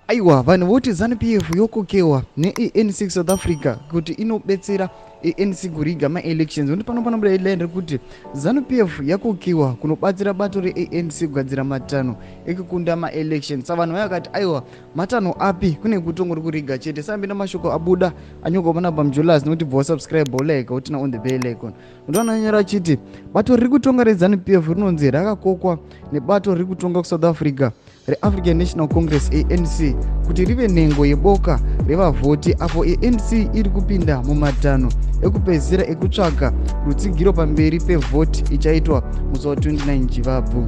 Aiwa, vanhu voti Zanu PF yokokewa neANC South Africa kuti inobetsera ANC kuriga maelections. Nokuti pano panobuda headline rekuti Zanu PF yakokewa kunobatsira bato reANC kugadzira matanho ekukunda maelections. Sa vanhu vaya vakati aiwa, matanho api? Kune kutongori kuriga chete. Sambi namashoko abuda anyorwa panapa muJulius, nokuti bva wasubscribe, wolike, woturn on the bell icon. Ndoona anyora achiti bato riri kutonga reZanu PF rinonzi rakakokwa nebato riri kutonga kuSouth Africa reAfrican National Congress, ANC, kuti rive nhengo yeboka revavhoti apo ANC iri kupinda mumatanho ekupedzisira ekutsvaga rutsigiro pamberi pevhoti ichaitwa musi wa29 Chivabvu.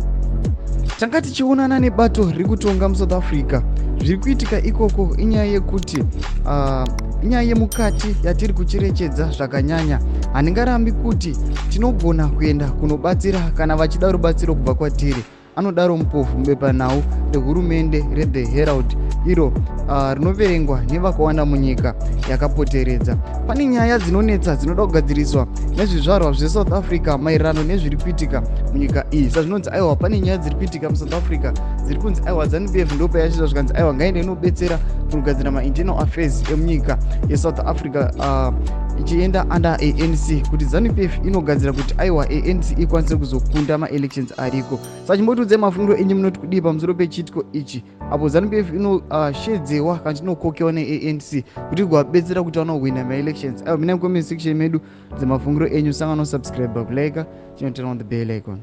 Tanga tichionana nebato riri kutonga muSouth Africa. Zviri kuitika ikoko inyaya yekuti inyaya yemukati yatiri kucherechedza zvakanyanya. Handingarambi kuti tinogona kuenda kunobatsira kana vachida rubatsiro kubva kwatiri, anodaro Mpofu mubepanhau rehurumende reThe Herald, iro rinoverengwa nevakawanda munyika yakapoteredza. Pane nyaya dzinonetsa dzinoda kugadziriswa nezvizvarwa zveSouth Africa maererano nezviri kuitika munyika iyi. Sazvinonzi aiwa, pane nyaya dziri kuitika muSouth Africa dziri kunzi aiwa, Zanu PF ndopayachizva zvikanzi aiwa, ngaende inobetsera kunogadzira mainternal affairs emunyika yeSouth Africa, ichienda under ANC, kuti Zanu PF inogadzira kuti aiwa, ANC ikwanise kuzokunda maelections ariko. Saka chimbotiudzai mafungiro enyu, munoti kudii pamusoro pechiitiko ichi apo Zanu PF inoshedzewa kana chinokokewa neANC kuti igowabetsera kuti vanohwina maelections? Aiwa, mina mucomment section medu dzemafungiro enyu. Sangano subscribe, kulike, chinoturn on the bell icon.